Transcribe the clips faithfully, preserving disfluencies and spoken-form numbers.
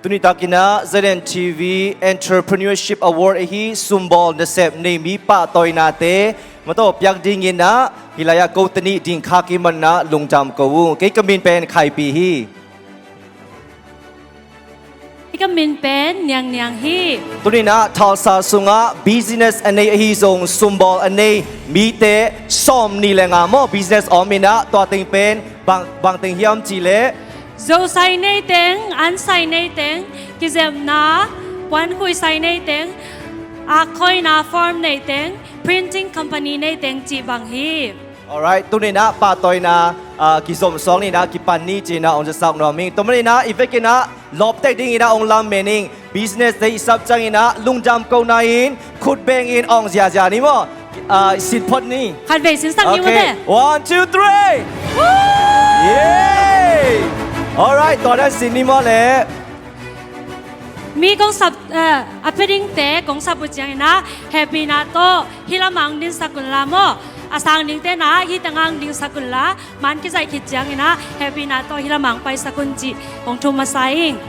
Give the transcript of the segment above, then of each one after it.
Tuni takin ah Z N T V Entrepreneurship Award ahi sumbawl nasep nei mi pahtawinate mataw piak dingin ah hih lai-ah ko tani dingkhak i hih manin ah lungdam ko ung. Kei ka min pen Khaipi hi. Kei ka min pen Niang Niang hi. Tuni-in ah Tulsa sungah business a nei ahi zong sumbawl a nei mite sawmnih le nga maw business om in ah tua teng pen bang, bang teng hiam cih leh Zo sai nei teng, an sai nei teng, kizepna, puankhui sai nei teng, akhawina farm nei teng, printing company nei teng cih bang hi. Alright, tuni-in ah pahtawina, ah, kizom suak ni-in ah kipan ni ci-in ah hong zasak nuam ing. Tua manin ah i vekin ah lawptek dingin ah hong lamen ing. Business te i sap ciangin ah lungdam kohna in khut bengin hong ziazia ni maw. Ah, sin phot ni. Khatvei sinsak ni maw te. Okay. One, two, three. Yay! Alright, tua dan sin ni maw leh. Mi kong sap, eh, a pia dingte kong sap uh ciangin ah hehpihna tawh hih lamah hong dingsak unla maw. A sang dingte in ah hih tengah hong dingsak unla, man kizaih khit ciangin ah hehpihna tawh hih lamah hong paisak un cih kong thum masa ing.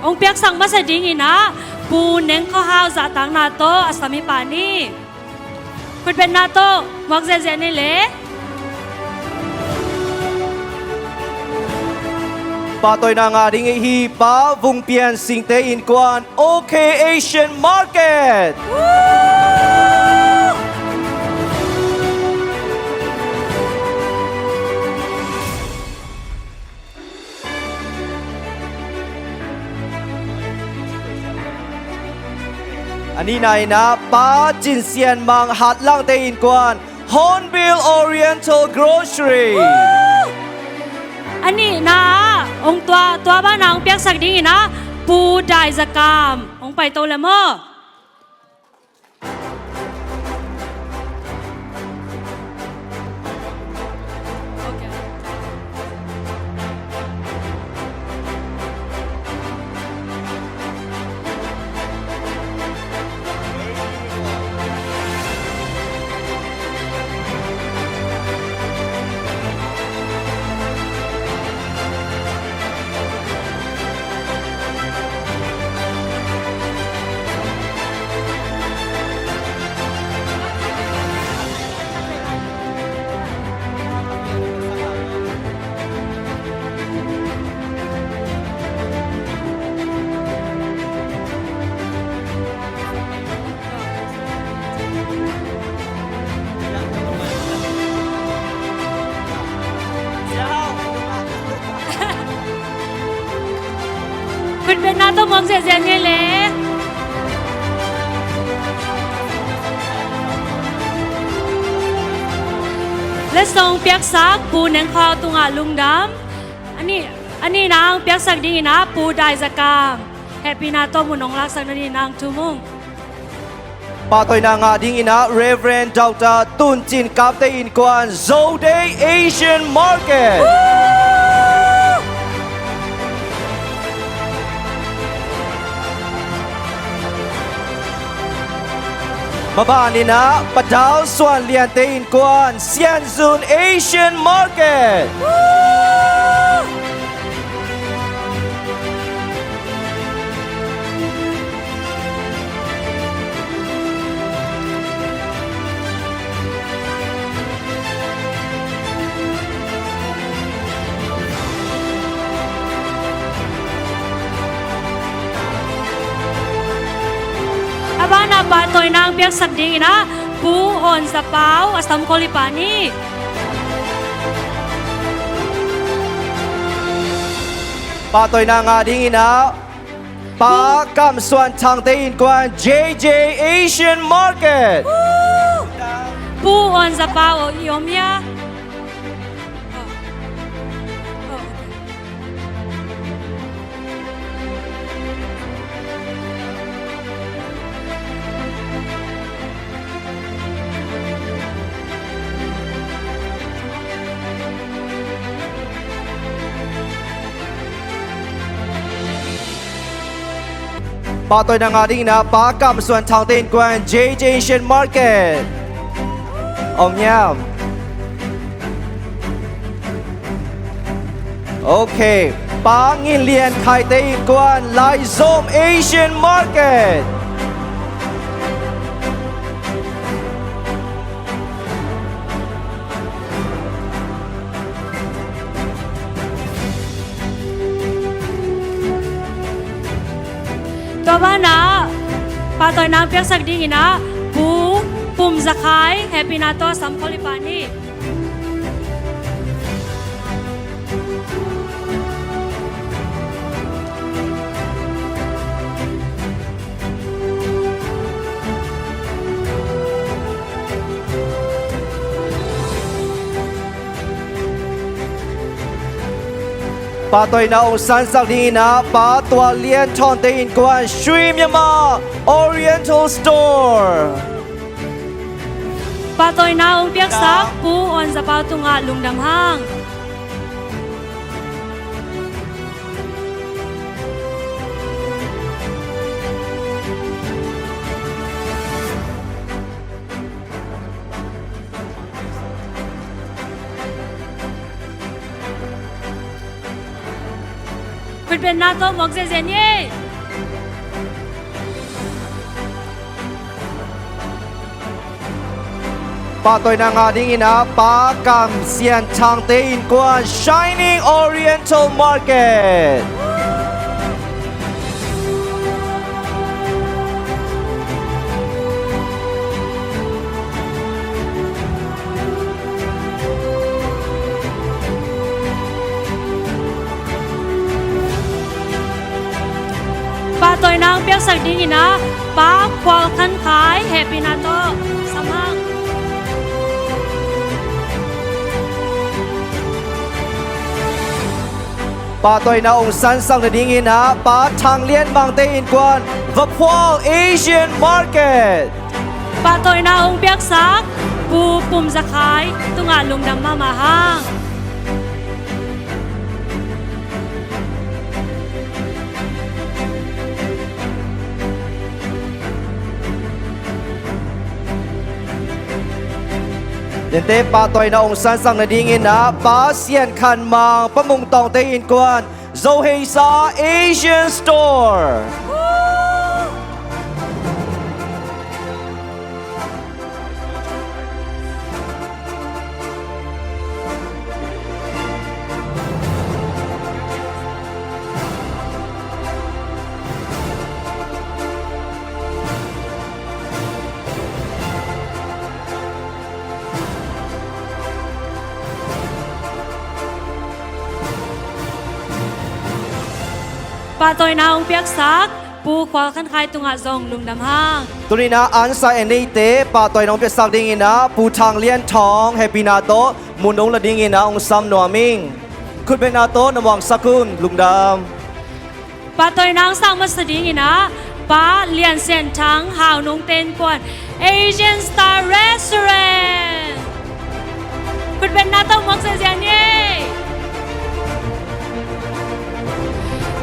Hong piaksak masa dingin ah Pu Neng Khua Hau zahtakna tawh a sam hi pah ni. Khutbetna tawh muak ziahziah ni leh. Pahtawina ngah ding i hi Pa Vung Pian Singte Innkuan, OK Asian Market. A nihna in ah Pa Cin Sian Mang, Hatlangte Innkuan, Hornbill Oriental Grocery. A nihna ah hong tua, tua banah hong piaksak dingin ah Pu Dai Za Kam, hong paito le maw. Khutbetna tawh muak ziahziah ni leh. Letsong piaksak Pu Neng Khua Hau tungah lungdam. A nih, a nihna hong piaksak dingin ah Pu Dai Za Kam, hehpihna tawh mun hong laksak nadingin ah hong thum ung. Pahtawina ngah dingin ah Reverend Doctor Tun Cin Kapte Innkuan, Zo Day Asian Market. Maban in ah Pa Dau Suan Liante Innkuan, Sian Zun Asian Market. A banah pahtawina hong piaksak dingin ah Pu Awn Za Pau, a sam khol hi pah ni. Pahtawina ngah dingin ah Pa Kam Suan Thangte Innkuan, J J Asian Market. Pu Awn Za Pau, i om hia? Pahtawina ngah dingin ah Pa Kam Suan Thangte Innkuan, J J Asian Market. Om hiam? Okay. Pa Ngin Lian Khaite innkuan, Laizom Asian Market. Tua banah pahtawina hong piaksak dinginah Pu Pum Za Khai, hehpihna tawh sam khol i pan ni. Pahtawina hong sansak dinginah Pa Tua Lian Thawnte innkuan, Sri Myanmar Oriental Store. Pahtawina hong piaksak Pu Awn Za Pau tungah lungdam hang. Khutbetna tawh muak ziahziah ni. Pahtawina ngah dinginah Pa Kam Sian Thangte innkuan, Shining Oriental Market. Pahtawina hong piaksak dinginah Pa Khual Khan Khai, hehpihna tawh sam hang. Pahtawina hong sansak nadinginah Pa Thang Lian Mangte innkuan, Vaphual Asian Market. Pahtawina hong piaksak Pu Pum Za Khai tungah lungdam mahmah hang. Tente pahtawina hong sansak nadinginah Pa Sian Khan Mang, Pa Mung Tawngte innkuan, Zo Hei Sa Asian Store. Pahtawina hong piaksak Pu Khual Khan Khai tungah zong lungdam hang. Tuninah ansa en neite pahtawina hong piaksak dinginah Pu Thang Lian Thawng, hehpihna tawh mun hong la dinginah hong sam nuam ing. Khutbetna tawh na muangsak un. Lungdam. Pahtawina hong sak masa dinginah Pa Lian Sian Thang, Hau Nungte innkuan, Asian Star Restaurant. Khutbetna tawh muak ziahziah ni.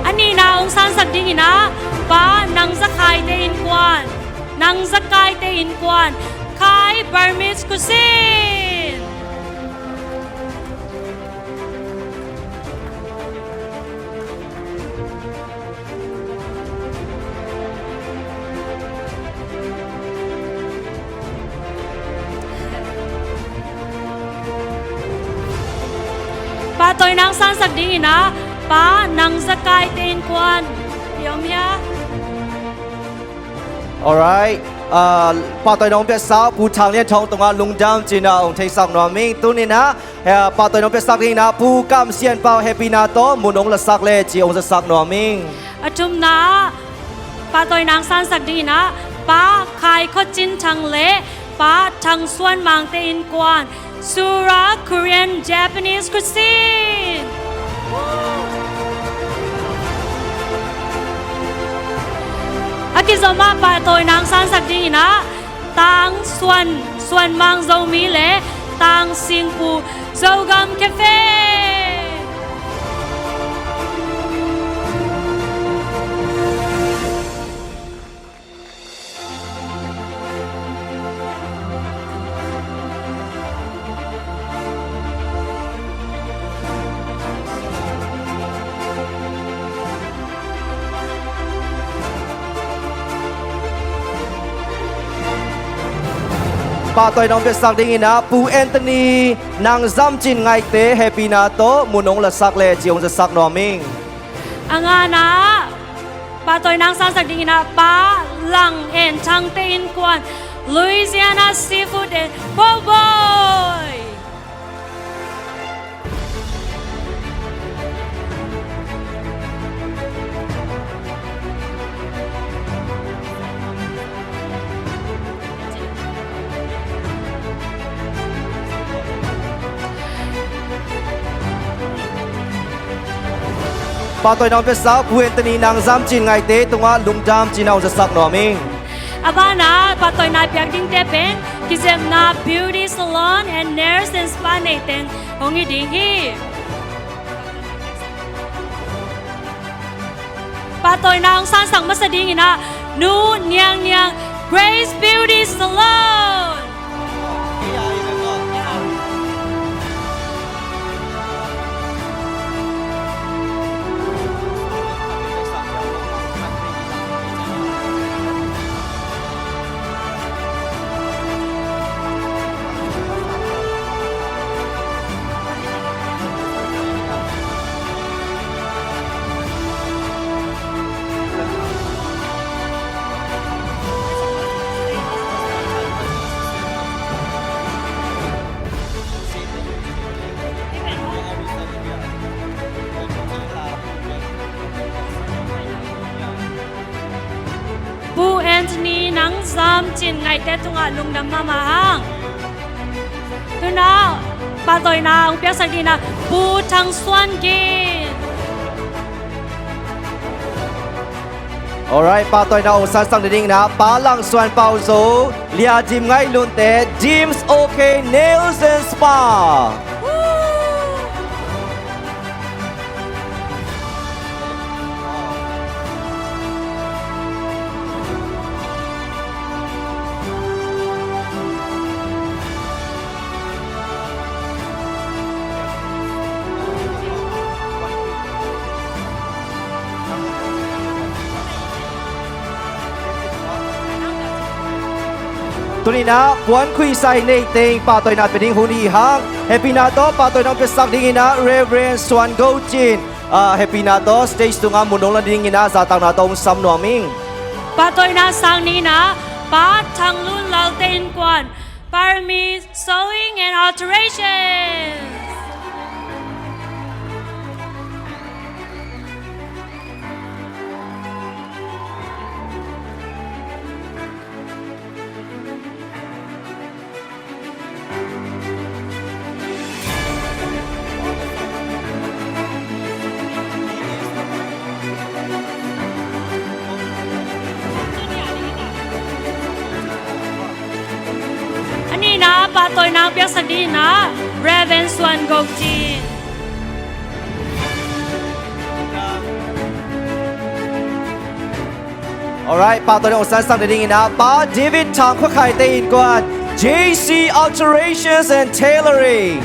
A nihna hong sansak dinginah Pa Nang Za Khaite innkuan, Nang Za Khaite innkuan, Khai Burmese Cuisine. Pahtawina hong sansak dinginah Pa Nang Za Khaite innkuan. Piom hia? Alright. Ah, pahtawina hong piaksak Pu Thang Lian Thawng tungah lungdam cinah hong theisak nuam ing. Tuninah pahtawina hong piaksak dinginah Pu Kam Sian Pau, hehpihna tawh mun hong lasak le ci hong zasak nuam ing. A thumna pahtawina hong sansak dinginah Pa Khai Khua Cin Thang le Pa Thang Suan Mangte innkuan, Sura Korean Japanese Cuisine. A kizom ah pahtawina hong sansak dinginah Tang Suan, Suan Mang Zomi le Tang Singpu Zogam Cafe. Pahtawina hong piaksak dingin ah Pu Anthony Nang Zam Cin Ngaihte hehpihna tawh mun hong lasak leh ci hong zasak nuam ing. A ngana ah pahtawina hong sangsak dingin ah Pa Lang En Thangte innkuan, Louisiana Seafood and Po' Boy. Pahtawina hong piaksak Pu Anthony Nang Zam Cin Ngaihte tungah lungdam cihna hong zasak nuam ing. A banah pahtawina piak dingte pen kizepna beauty salon and nails and spa neih teng hong hi ding hi. Pahtawina hong sangsak masa dingin ah Nu Niang Niang, Grace Beauty Salon. Pu Anthony Nang Zam Cin Ngaihte tungah lungdam mahmah hang. Tu-in ah pahtawina hong piaksak dingin ah Pu Thang Suan Gin. Alright, pahtawina hong sangsak nadingin ah Pa Lang Suan Pau Zo, Lia Dim Ngaih Lunte, Dim's OK Nails and Spa. Tuni-in ah puan khuisai neih teng pahtawina pia ding hun hi hang. Hehpihna tawh pahtawina hong piaksak dingin ah Reverend Suan Go Cin, ah, hehpihna tawh stage tungah mun hong la dingin ah zahtakna tawh hong sam nuam ing. Pahtawina sang dingin ah Pa Thang Lun Lalte innkuan, Parami Sewing and Alterations. A nihna pahtawina hong piaksak dingin ah Reverend Suan Go Cin. Alright, pahtawina hong sangsak nadingin ah Pa David Thang Khua Khaite innkuan, J C Alterations and Tailoring.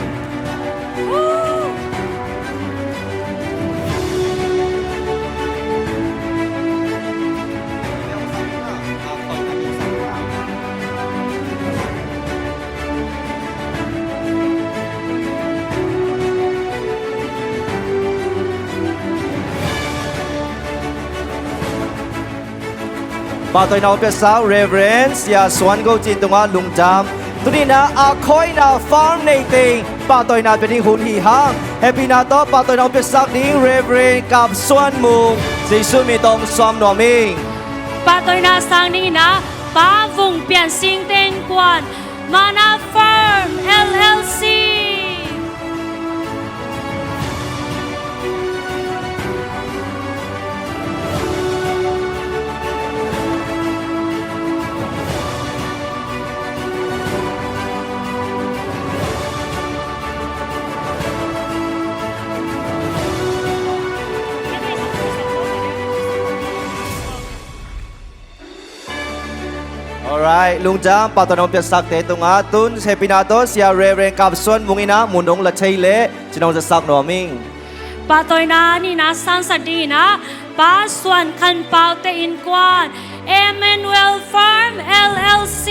Pahtawina hong piaksak Reverend Sia Suan Go Cin tungah lungdam. Tuni-in ah a khawina farm neih teng pahtawina pia ding hun hi hang. Hehpihna tawh pahtawina hong piaksak ding Reverend Kap Suan Mung, Jesuh min tawh hong sam nuam ing. Pahtawina sang dingin ah Pa Vung Pian Singte innkuan, Mana Farm L L C. Alright, lungdam, pahtawina hong piaksakte tungah. Tun hehpihna tawh Sia Reverend Kap Suan Mung in ah mun hong la thei leh cihna hong zasak nuam ing. Pahtawina nihna sangsak dingin ah Pa Suan Khan Paute innkuan, Emmanuel Farm L L C.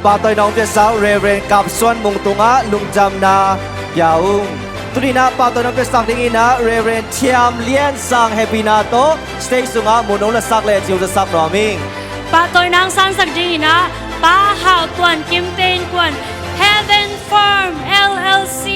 Pahtawina hong piaksak Reverend Kap Suan Mung tungah lungdamna pia ung. Tuni-in ah pahtawina hong piaksak dingin ah Reverend Thiam Lian Sang, hehpihna tawh stage sungah mun hong lasak leh ci hong zasak nuam ing. Pahtawina hong sansak dingin ah Pa Hau Tuan Kimte Innkuan, Heaven Farm L L C.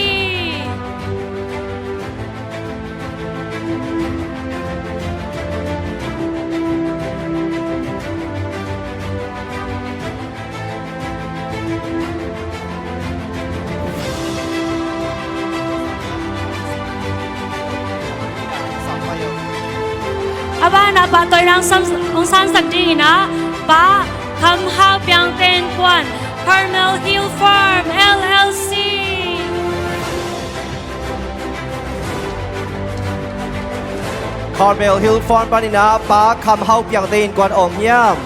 A banah pahtawina hong san-, hong sansak dingin ah Pa Kham Hau Piangte Innkuan, Carmel Hill Farm L L C. Carmel Hill Farm panin ah Pa Kham Hau Piangte Innkuan om hiam?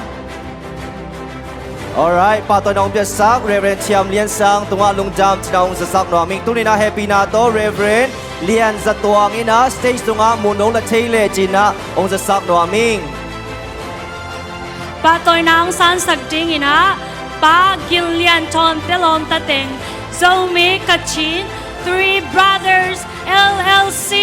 Alright, pahtawina hong piaksak Reverend Thiam Lian Sang tungah lungdam cihna hong zasak nuam ing. Tuni-in ah hehpihna tawh Reverend Lian Za Tuang in ah stage tungah mun hong la thei leh cihna hong zasak nuam ing. Pahtawina hong sansak dingin ah Pa Gin Lian Thawn Te Lawm Ta Teng, Zomi Kachin Three Brothers L L C.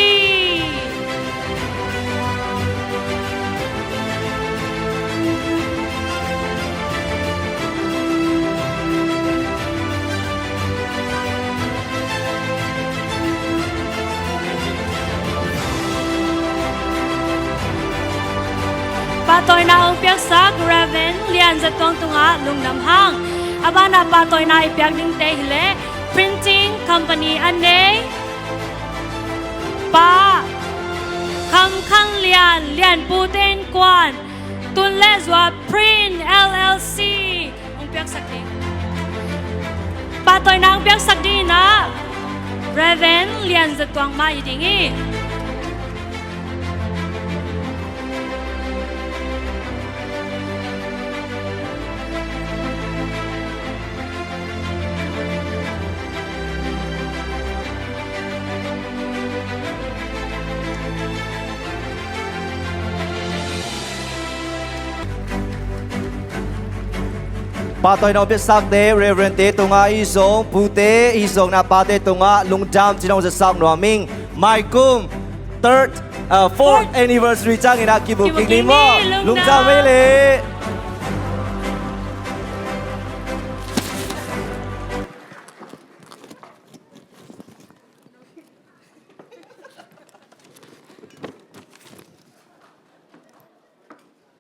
Pahtawina hong piaksak Reverend Lian Za Tuang tungah lungdam hang. A banah pahtawina i piak dingte hi leh Printing Company a nei Pa Kham Khan Lian, Lian Pute Innkuan, Tun le Zua Print L L C hong piaksak ding. Pahtawina hong piaksak dingin ah Reverend Lian Za Tuang mah hi ding hi. Pahtawina hong piaksakte, Reverend te tungah ahi zong, pute ahi zong, na pate tungah lungdam cihna hong zasak nuam ing. Maikum third, uh, fourth anniversary ciangin ah kimu kik ni maw. Lungdam ei leh.